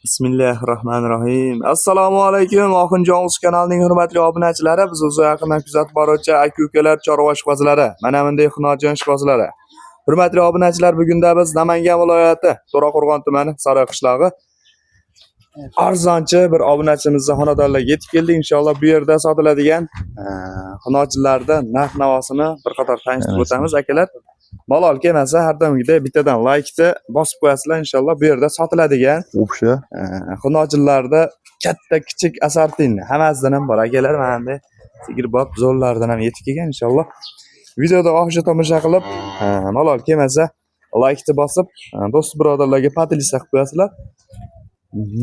Bismillahirrohmanirrohim. Assalomu alaykum Oxunjon Uz kanalining hurmatli obunachilari, biz uzoq yaqindan kuzatib boruvchi aka-ukalar, chorva ishqibozlari, mana bunday xunojon ishqibozlari. Hurmatli obunachilar, bugunda biz Namangan viloyati To'raqo'rg'on tumani Saroy qishlog'i arzonchi bir obunachimizni xonadonlarga yetib keldik. Inshaalloh bu yerda sotiladigan xunojinlarda narx navosini bir qator tanishtirib o'tamiz akalar. Malol kelmasa har doimgidek bittadan laykni bosib qo'yasizlar. Inshaalloh bu yerda sotiladigan O'psha. Xunojinlarda katta kichik assortini hammasidan ham bor akalar. Mana bunday sigirbop zo'rlaridan ham yetib kelgan. Inshaalloh videoda oxirigacha tomosha qilib, malol kelmasa laykni bosib, do'st birodarlarga поделиться qilib qo'yasizlar.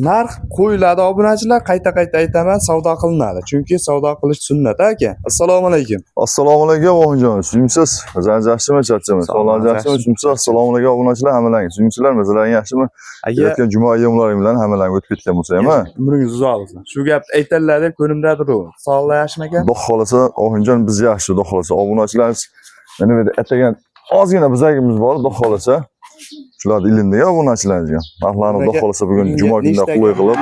Narx qo'yiladi obunachilar, qayta qayta aytaman, savdo qilinadi, chunki savdo qilish sunnat aka. Assalomu alaykum. Assalomu alaykum Oxunjon. Suyumsiz. O'zingiz yaxshimi, charchamaysiz? Sog' Sog'lig'ingiz yaxshimi? yaxshi. Suyumsiz. Assalomu alaykum obunachilar, hammalaringiz. Suyumsizlar, masalan, yaxshimi? Aka, Kelayotgan juma ayyomlari bilan hammalaring o'tib ketgan bo'lsa ham, ha? Umringiz uzoq bo'lsin, shu gapni aytadilar deb ko'nimda turib. Sog'lik yaxshimi aka? Xudo xolasa, Oxunjon, biz yaxshi, Xudo xolasa. Obunachilar, mana bu yerda atagan ozgina bizagimiz bor, Xudo xolasa. Shularni ilindik obunachilarimizga. Narxlarni Xudo Aka, xolasa bugun bugungi juma kunida nechta qulay qilib.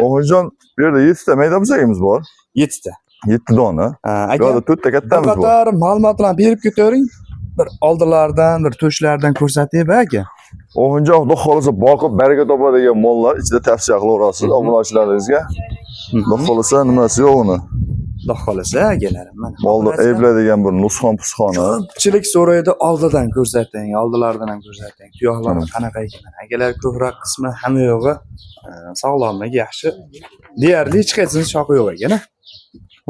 Oxunjon, bu yerda 7 ta mayda buzagimiz bor. Yettita. 7 dona. Ha, Bu aka, yerda 4 ta bir kattamiz bor. qator ma'lumotlarni berib ketavering. Bir oldilaridan, bir to'shlaridan ko'rsatib aka. Oxunjon, Xudo xolasa boqib baraka topadigan mollar ichida tavsiya qilaverasiz obunachilaringizga. Xudo xolasa nimasi yo'q uni. Xudo xolasa akalarim, mana. Molni Obunachilar ayblaydigan bir nusxon pusxoni. ko'pchilik so'raydi, oldidan ko'rsating, oldilaridan ham ko'rsating. Tuyoqlari qanaqa ekan? Akalar, ko'proq qismi hamma yo'g'i sog'lomligi yaxshi. Deyarli hech qaysisini shoxi yo'q ekan, a?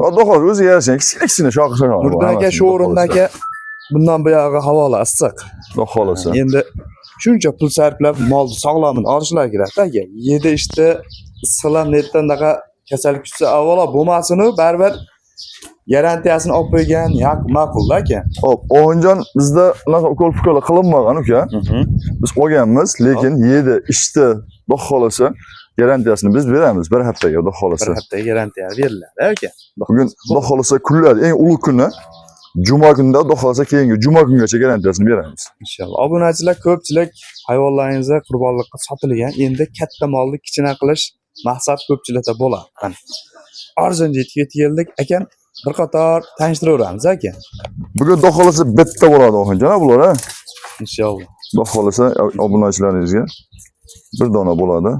Xudo xolasa o'ziga yarasha kichkina kichkina shoxi shoxi. Nurdin aka, shu o'rinda aka, bundan buyog'i havolar issiq. Xudo xolasa. Endi shuncha pul sarflab molni sog'lomini olishlar kerak aka. Yedi ichdi, issiqlar netdan daqa kasallik tutsa avvalo bo'lmasinu, baribir garantiyasini olib qo'ygan ma'qul aka. Hop, Oxunjon, bizda unaqa ukol pukol qilinmagan uka. Biz olganmiz, lekin yedi, ichdi, Xudo xolasa garantiyasini biz beramiz bir haftaga, Xudo Bir xolasa. haftaga garantiya beriladi aka. Bugun Xudo xolasa kunlar eng ulug' kuni juma kunida, Xudo xolasa keyingi juma kungacha garantiyasini beramiz. Inshaalloh. Obunachilar, ko'pchilik hayvonlaringizni qurbonlikqa sotilgan. Endi katta molni kichkina qilish maqsad ko'pchilikda bo'ladi. Mana. Arzon yetib keldik. Akam, bir qator tanishtiraveramiz aka. Bugun Xudo xolasa bitta bo'ladi Oxunjon, ha, bular, ha. Inshaalloh. Xudo xolasa obunachilaringizga bir dona bo'ladi.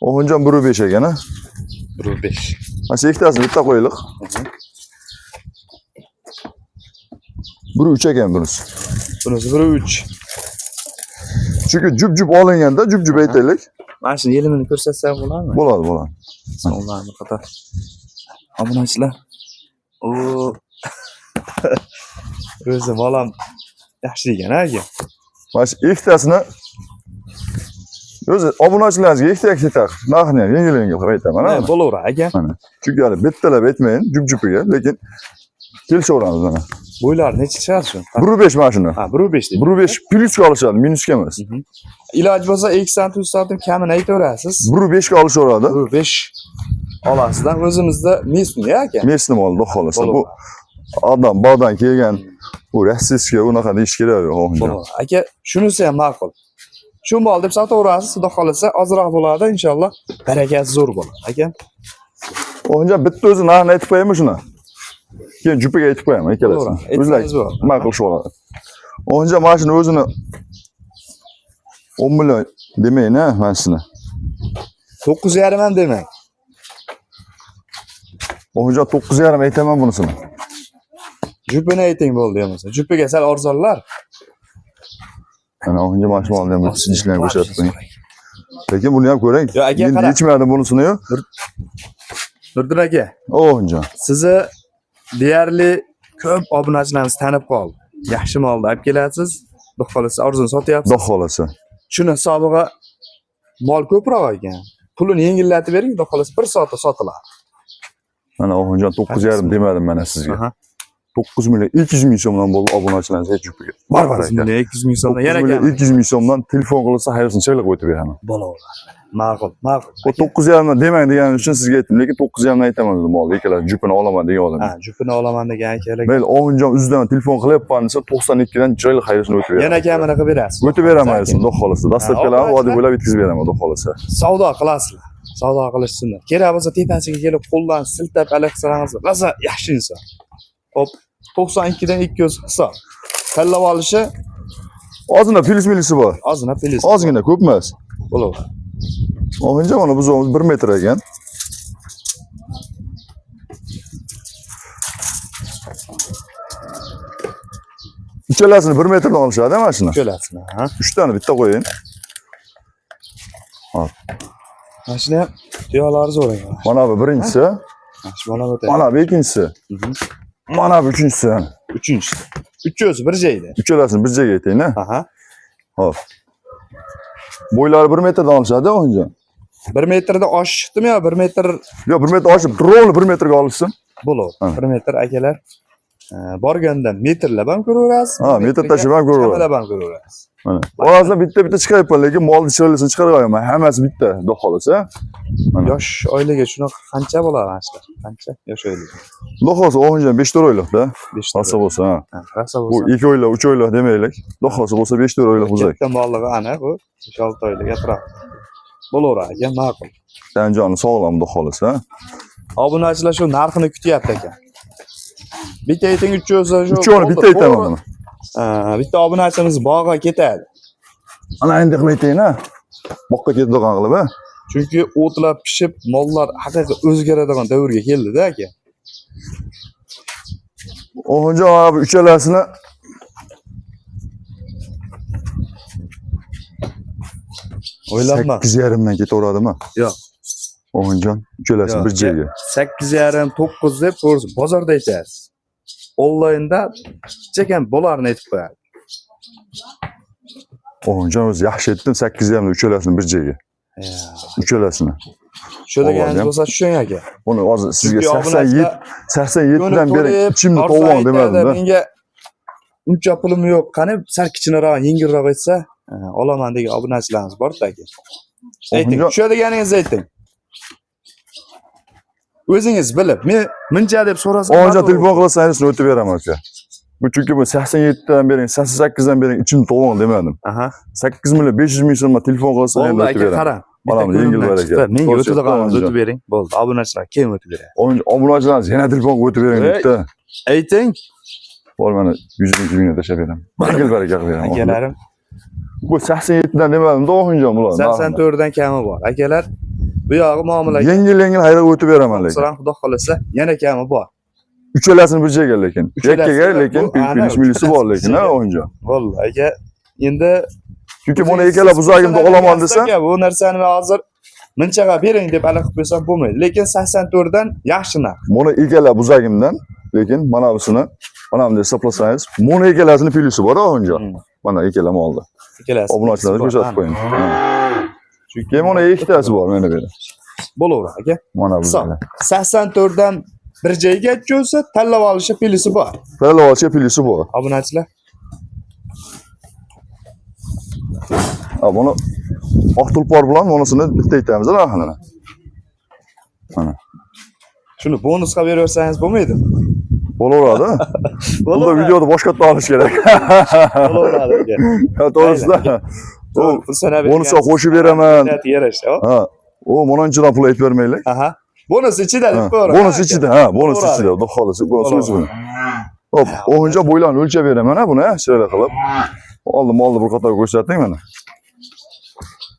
Oxunjon, 1.5 ekan, ha. 1.5. Mana shu ikkitasini bitta qo'yaylik. 1.3 ekan bunisi. Bunisi 1.3. Chunki jup-jup olinganda jup-jup aytaylik. Mana shuni yelimini ko'rsatsak bo'ladimi? Bo'ladi, bo'ladi. Sonlarni bir qator. Obunachilar. O o'zi bolam yaxshi ekan aka. Mana shu ikkitasini o'zi obunachilaringizga ikkita ikkita narxini ham yengil yengil qilib aytaman, ha. Bo'laveradi aka. Mana. Chunki hali bittalab aytmayin jup-jupiga, lekin kelishaveramiz mana. Bo'ylari necha chiqadi shu? 1.5 mana shuni. Ha, 1.5 deydi. 1.5 plyusga olishadi, minusga emas. Iloji bo'lsa 2 santim, 3 santim kamini aytaverasiz. 1.5 ga olishaveradi. 1.5 olasizdan o'zimizda местный aka. Местный mol, Xudo xolasa. Bu Bo'laveradi. odam bog'dan kelgan, bu rossiyskiy unaqa deyish kerak yo'q Oxunjon. Bo'laveradi. Aka, shunisi ham ma'qul. Shu mol deb sotaverasiz, Xudo xolasa ozroq bo'ladi, inshaalloh barakasi zo'r bo'ladi aka. Oxunjon, bitta o'zi narxini aytib qo'yaymi shuni? Keyin jupiga aytib qo'yaman ikkalasini. Bo'laveradi. O'zlar Aytsangiz bo'ladi. nima qilishib oladi. Oxunjon, mana shuni o'zini 10 million demayın ha, mana shuni. 9.5 ham demang. Oxunjon, 9.5 aytaman bunisini. Jupini ayting bo'ldi bo'lmasa. Jupiga sal arzonlar. Mana Oxunjon, mana shu molni ham ishlarni ko'rsatib qo'ying. Lekin buni ham ko'ring. Yo, aka, Endi qara. yechmadim bunisini yo. Nurdin aka, Oxunjon. sizni deyarli ko'p obunachilarimiz tanib qoldi. Yaxshi molni olib kelasiz, Xudo xolasa arzon sotyapsiz. Xudo xolasa. Shuni hisobiga mol ko'proq ekan. Pulini yengillatib bering, Xudo xolasa 1 soatda sotiladi. Mana Oxunjon, 9.5 demadim mana sizga. Aha. 9 million 200 ming so'mdan bo'ldi obunachilarimiz jupiga. Barbar 9 aka. million 200 ming so'mdan 9 yana million kam. 200 ming so'mdan telefon qilsa xayrsini chiroyli qo'yib beraman. Bo'laveradi. Ma'qul, ma'qul. Bu 9,5 dan demang deganim uchun sizga aytdim, lekin 9,5 dan aytaman dedim, molni ikkalasi jupini olaman degan odam. Ha, jupini olaman degan akalar. Mayli, Oxunjon uzidan telefon qilyapman desa 92 dan chiroyli xayrsini o'tib beraman. Yana kamini qilib berasiz. O'tib beraman xayrsini, xudo xohlasa. Dastlabkilarni Ha, vodiy bo'ylab yetkazib beraman, xudo xohlasa. Savdo qilasizlar. Savdo qilishsinlar. Kerak bo'lsa tepasiga kelib qo'ldan siltab alik qilsangiz, rosa yaxshi inson. Xo'p, 92 dan 200 hisob. Tanlab olishi Ozgina plyus minusi bor. ozgina plyus. Ozgina, ko'p emas. Bo'laveradi. Oxunjon mana buzog'imiz 1 metr ekan. Uchalasini 1 metrdan olishadi mana shuni. Ko'lasini, ha. 3 tani bitta qo'ying. Mana shuni ham tuyalari zo'r ekan. Mana bu birinchisi, Mana shu bola o'tadi. mana bu ikkinchisi. Mana bu uchinchisi. Uchinchisi. Uchosi bir joyda. Uchalasini bir joyga ayting, ha. Aha. Hop. Bo'ylari 1 metrdan olishadi, Oxunjon. 1 metrda oshish chiqdimi yo 1 metr Yo'q, 1 metr oshib, ровно 1 metrga olishsin. bo'ladi. Ha. 1 metr akalar. Borganda metrlab ham ko'raverasiz. Ha, metr tashlab ham ko'raverasiz. Chamalab ham ko'raverasiz. Mana. Orasidan bitta-bitta chiqaryapman, lekin molni chiroylisini chiqarib qo'yaman. Hammasi bitta, xudo xohlasa. Mana. Yosh oilaga shunaqa qancha bo'ladi mana shular? Qancha yosh oilaga? Xudo xohlasa Oxunjon 5-4 oylikda. 5 Rosa bo'lsa, ha. Rosa Bu bo'lsa. 2 oylik, 3 oylik demaylik. Xudo xohlasa bo'lsa 5-4 oylik buzak. Katta mollig'i aniq bu. 5-6 oylik atrof. Bo'laveradi aka, ma'qul. Tan joni sog'lom, xudo xohlasa. Obunachilar shu narxini kutyapti aka. Bitta ayting, uchosi shu. Uchovini bitta aytaman buni. Ha, bitta obunachimiz bog'ga ketadi. Ana endi qilib aytayin, ha. Boqqa ketadigan qilib, ha. Chunki o'tlar pishib, mollar haqiqiy o'zgaradigan davrga keldi-da aka. Oxunjon mana bu uchalasini O'ylabman. 8,5 dan ketaveradimi? Yo'q. Oxunjon uchalasini Yo'q. bir joyga. 8,5 9 deb to'g'risi bozorda aytasiz. Onlaynda chekam bo'larini aytib qo'yadi. Oxunjon o'zi yaxshi aytdim, 8,5 dan uchalasini bir joyga. Uchalasini. Shu deganingiz Olgan. bo'lsa tushung aka. Buni hozir sizga Chunki 87 obunachilar 87 dan beri to'lib, ichimni orzu tovon aytadi, demadim-da. Menga uncha pulim yo'q, qani sal kichkinaroq, yengilroq aytsa, olaman degan obunachilarimiz bor-da aka. Ayting, Oxunjon- shu deganingizni ayting. O'zingiz bilib, men muncha deb so'rasam, Oxunjon telefon qilsangiz o'tib beraman aka. Bu chunki bu 87 dan bering, 88 dan bering ichimni tovon demadim. Aha. 8 million 500 ming so'mga telefon qilsa endi Bo'ldi o'tib aka, beraman. qarang. Bolam, Bitta yengil ko'rimdan bor chiqdi. aka. Menga To'g'ri, o'tadiganingizni Oxunjon. o'tib bering. Bo'ldi, obunachilar keyin o'tib beradi. Obunachilarimiz yana telefon qilib o'tib bering Ey. debdi. Ayting, Bor mana 100 ming 200 ming tashlab beraman. Yengil baraka qilib beraman. akalarim. Bu 87 dan demadim-da Oxunjon bular. 84 dan kami bor. Akalar, bu yog'i muomala. Yengil yengil hayra o'tib beraman lekin. So'ram xudo xolasa, yana kami bor. Uchalasini bir joyga lekin. Uchalasi Yakkaga lekin bu aniq, plyus minusi bor uchalasi lekin bir ha joyga. Oxunjon. Bo'ldi aka. Endi Chunki buni ikkala buzagimni olaman desa, Aka, bu narsani men hozir munchaga bering deb aloqa qilib qo'ysam bo'lmaydi. Lekin 84 dan yaxshi narx. buni ikkala buzagimdan lekin mana busini mana bunday hisoblasangiz, buni ikkalasini plyusi bor Oxunjon. Mana ikkala molda. Ikkalasi. Obunachilarga ko'rsatib qo'ying. Ha. Chunki Keyin buni ikkitasi bor mana bu yerda. Bo'laveradi aka. Mana bu. Hisob. 84 dan bir joyga cho'zsa, tanlab olishi plyusi bor. Tanlab plyusi bor. Obunachilar, Ha, buni oq tulpor bilan bunisini bitta aytamiz narxini. Mana. shuni bonusga beraversangiz bo'lmaydimi? Bo'laveradi. Bunda videoni boshqatdan olish kerak. Bo'laveradi aka. Ha, to'g'risida. U Pul sanab bonusga qo'shib beraman. Yarasha. Ha. U bununchadan pul aytib bermaylik. Aha. Bonus ichida Ha, deb qo'yaveradi. Bonus ichida, ha, bonus Bo'laveradi. ichida. Xudo xohlasa, bonus o'zi buni. Bo'laveradi. Hop, o'ncha bo'ylarni o'lchab beraman ha buni, ha, chiroyli qilib. Oldim, oldi bir qator ko'rsating mana.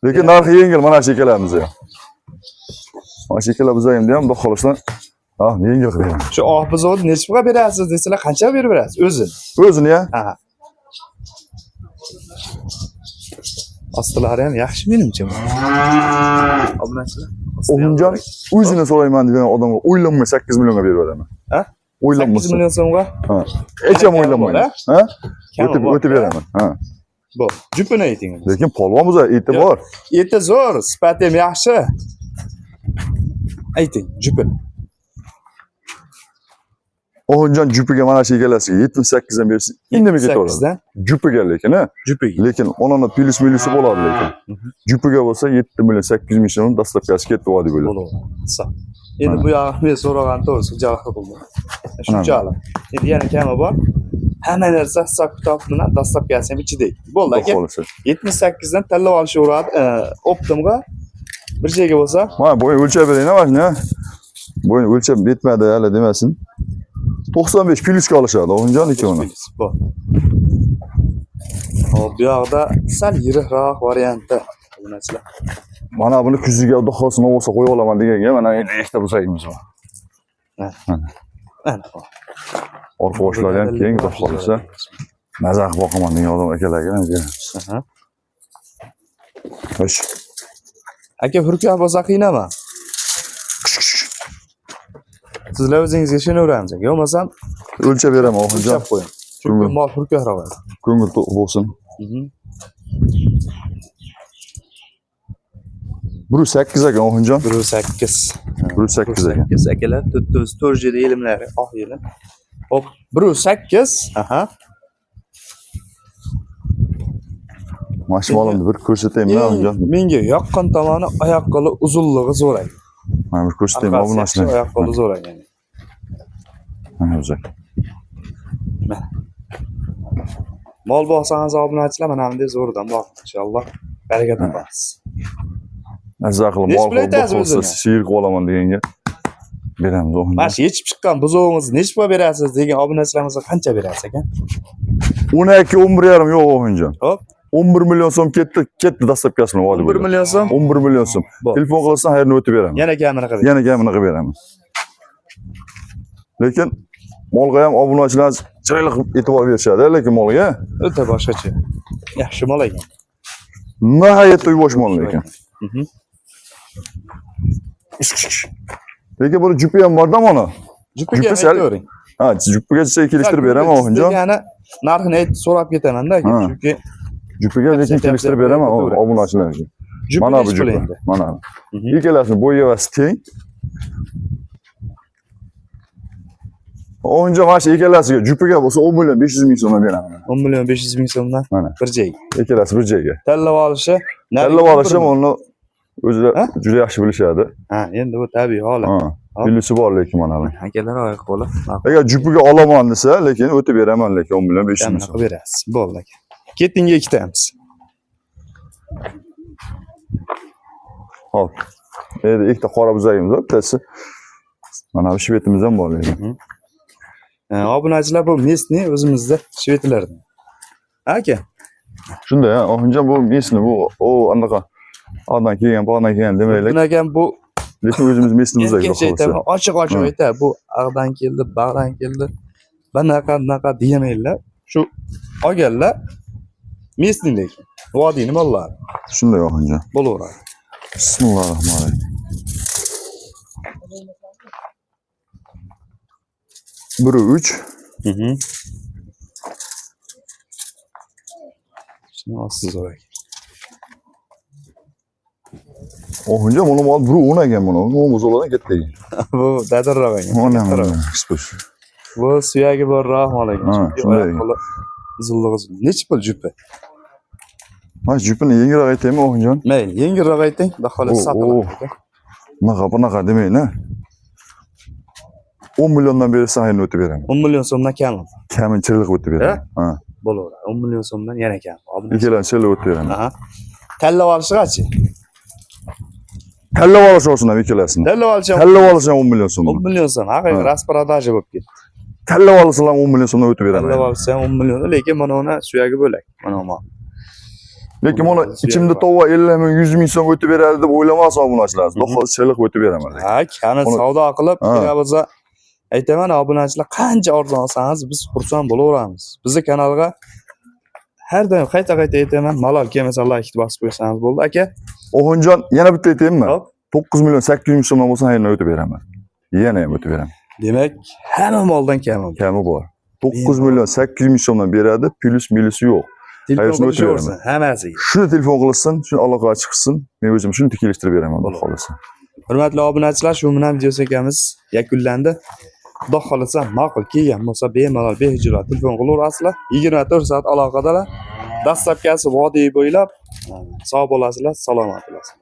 Lekin narxi yengil mana shu ikkalamiz ham. Mana shu ikkala buzagimni ham xudo xohlasa, ha, yengil qilib beraman. Shu oq buzovni nechi pulga berasiz desalar, qancha berib berasiz o'zini? O'zini ya. Ha. Ostilari ham yaxshi menimcha. Obunachilar. O'g'limjon o'zini so'rayman degan odamga o'ylanmay 8 millionga berib beraman. Ha? 8 O'ylanmasa. million so'mga Ha. Hech ham o'ylanmayman. Ha? Kami O'tib bor. o'tib beraman. Ha. Bu. Jupini ayting. Lekin polvon buza eti Yo'q. bor. Eti zo'r, sifati ham yaxshi. Ayting, jupini. Oxunjon jupiga mana shu ikkalasiga 78 dan bersin, indamay ketaveradi. 8 dan Jupiga lekin, ha? jupiga. Lekin onani plyus minusi bo'ladi lekin. Jupiga bo'lsa 7 million 800 ming so'm доставка si ketdi vodiy bo'ylab. Bo'ladi. Hisob. Endi bu yog'i men so'ragan to'g'risi hujjatli qildim. Shunchalik. Endi yana kami bor. Hamma narsa hisob kitob bilan доставка si ham ichida. Bo'ldi aka. Xohlasa. 78 dan tanlab olishaveradi. Оптом ga bir joyga bo'lsa Mana bo'yini o'lchab bering, mana shuni. Bo'yini o'lchab yetmadi hali demasin. 95 plyusga olishadi Oxunjon ikkovini. Bu. Hop, bu yoqda sal yiriqroq varianti. Obunachilar. Mana buni kuziga xudo xohlasa nima bo'lsa qo'yib olaman deganga mana endi ikkita buzagimiz bor. Mana. Orqa boshlari ham keng, xudo xohlasa. Maza qilib boqaman degan odam akalarga mana beramiz. Aha. Xo'sh. Aka, hurkak bo'lsa qiynama. Sizlar o'zingizga ishonaveramiz aka. Bo'lmasam O'lchab beraman Oxunjon. o'lchab qo'ying. Chunki Ko'ngil- mol hurkakroq. Ko'ngil to'q bo'lsin. 108 ekan Oxunjon. 108. 108 ekan. 108 akalar, to'rtta to'rt joyda yelimlari, oq yelim. Hop, 108. Aha. Mana shu molimni bir ko'rsataymi Oxunjon? Eng menga yoqqan tomoni oyoq qo'li uzunligi zo'r aka. Mana bir ko'rsataymi Orqasi yaxshi, obunachilar. oyoq qo'li zo'r aka. Mana o'zi. Mol boqsangiz obunachilar mana bunday zo'ridan boqing inshaalloh. Baraka topasiz. Mazza qilib Nechi mol pul aytasiz qilib o'zini? siyir qilib olaman deganga beramiz Oxunjon. Mana shu yetishib chiqqan buzog'ingizni nechi pulga berasiz degan obunachilarimizga qancha berasiz aka? 12 11,5 yo'q Oxunjon. Hop. 11 million so'm ketdi, ketdi доставка si bilan vodiy 11 bo'ylab. million so'm. 11 million so'm. Bor. Telefon qilsa xayrni o'tib beraman. Yana kamini qilib. Yana kamini qilib beraman. Lekin molga ham obunachilar chiroyli qilib e'tibor berishadi, lekin molga O'ta boshqacha. Yaxshi mol ekan. nihoyatda yuvosh mol lekin. Lekin buni jupi ham borda mana. Jupiga Jupi sal- aytavering. Ha, jupiga desa kelishtirib beraman Oxunjon. Degani narxini aytib so'rab ketaman-da aka, Ha. chunki Jupiga lekin kelishtirib beraman obunachilarga. jupi Mana bu nechi pul jupi. endi? Mana. Ikkalasini bo'yi teng. Oxunjon mana shu ikkalasiga jupiga bo'lsa 10 million 500 ming so'mdan beraman. 10 million 500 ming so'mdan Mana. bir joyga. Ikkalasi bir joyga. Tanlab olishi, Tanlab olishi uni o'zida Ha? juda yaxshi bilishadi. Ha, endi bu tabiiy holat. Ha. Hop. Plyusi bor lekin mana bu. Akalar oyoq qo'li Agar jupiga olaman desa, lekin o'tib beraman lekin 10 million 500 ming kamini so'm. qilib berasiz. Bo'ldi aka. Ketdingga ikkitamiz. Hop. Endi ikkita qora buzagimiz bor, bittasi. Mana bu shvetimiz ham bor lekin. Obunachilar bu местный o'zimizda shvedlardan. Aka, Shunday, ha, Oxunjon bu местный bu o anaqa odam kelgan, pog'dan kelgan demaylik. buni akam bu Lekin o'zimiz местный buzak erkakcha aytaman, ochiq-ochiq Ha. aytadi. Bu ag'dan keldi, bag'dan keldi. Bunaqa, bunaqa demaydilar. Shu olganlar местный lekin. Vodiyni mollari Shunday Oxunjon. bo'laveradi. Bismillahirrohmanirrohim. Biri 3, Shuni osti zo'r ekan. Oxunjon buni mol biri 10 ekan buni. Bu buzoqlardan katta ekan. Bu dadirroq ekan. Mana Kattaroq. mana. Xush. Bu suyagi borroq mol ekan. Ha, Chunki shunday oyoq ekan. qo'li uzunlig'i uzun. Nechi pul jupi? Mana shu jupini yengilroq aytaymi Oxunjon? Mayli, yengilroq ayting, xudo xohlasa O, sotiladi. o. Bunaqa bunaqa demang, ha. 10 milliondan bersa xayrni o'tib beraman. 10 million so'mdan kam Kamin chiroyli qilib o'tib beraman. Ha. bo'laveradi. 10 million so'mdan yana kam. Obuna- Ikkalani chiroyli o'tib beraman. Aha. Tanlab olishigachi? Tanlab olish olsin ham ikkalasini. Tanlab olish ham Tanlab olish ham 10 million so'm. 10 million so'm. Haqiqiy Ha. распродажа bo'lib ketdi. Tanlab olsalar 10 million so'mdan o'tib Tanlab beraman. olsa ham 10 million, lekin mana uni suyagi bo'lak. Mana bu mol. Lekin mana Suyagi ichimda bor. tova 50 ming, 100 ming so'm o'tib beradi deb o'ylamas obunachilar. Xudo xohlasa chiroyli qilib o'tib beraman. lekin. Ha, kami Uni- savdo qilib, Ha. kerak bo'lsa aytaman obunachilar qancha arzon olsangiz biz xursand bo'laveramiz. Bizni kanalga har doim qayta-qayta aytaman, malol kelmasa like bosib qo'ysangiz bo'ldi aka. Oxunjon yana bitta aytaymi? Hop. 9 million 800 ming so'mdan bo'lsa xayrni o'tib beraman. Yana ham o'tib beraman. Demak, hamma moldan kami. Kami bor. 9 million 800 ming so'mdan beradi, plyus minusi yo'q. Telefon Hayosini o'tib qilishaversin hammasiga. Shuni telefon qilsin, shuni aloqaga chiqsin. Men o'zim shuni kelishtirib beraman, xudo xohlasa. Hurmatli obunachilar, shu bilan video sekamiz yakunlandi. Xudo xohlasa ma'qul kelgan bo'lsa, bemalol behijolat telefon qilaverasizlar. 24 soat aloqadalar. Dastlabkasi vodiy bo'ylab. Sog' bo'lasizlar, salomat bo'lasizlar.